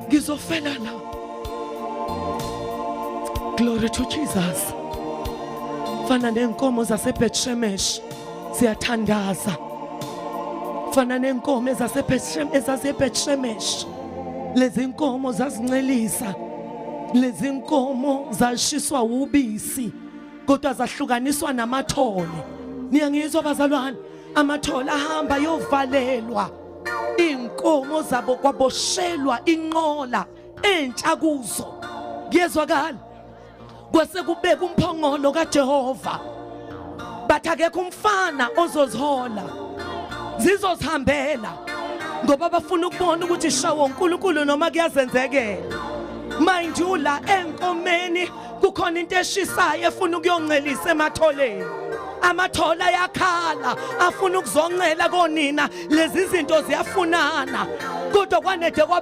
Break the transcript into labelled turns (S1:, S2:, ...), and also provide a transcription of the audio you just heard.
S1: Ngizofela la. Glory to Jesus. Fana nenkomo zaseBethshemesh siyathandaza. Fana nenkomo ezaseBethshemesh ezaseBethshemesh. Lezi nkomo zazincelisa. Lezi nkomo zashiswa ubisi kodwa zahlukaniswa namathole. Niyangizwa bazalwane? Amathole ahamba yovalelwa. Inkomo zabo kwaboshelwa inqola entsha kuzo. Kuyezwakala? Kwase kubeka umphongolo kaJehova. Bathi akekho umfana ozozihola. Zizozihambela ngoba bafuna ukubona ukuthi shawo uNkulunkulu noma kuyazenzekela. Mind you la enkomeni kukhona into eshisayo efuna ukuyoncelisa ematholeni. Amathola ayakhala afuna ukuzoncela konina, lezi zinto ziyafunana. Kodwa kwanede kwa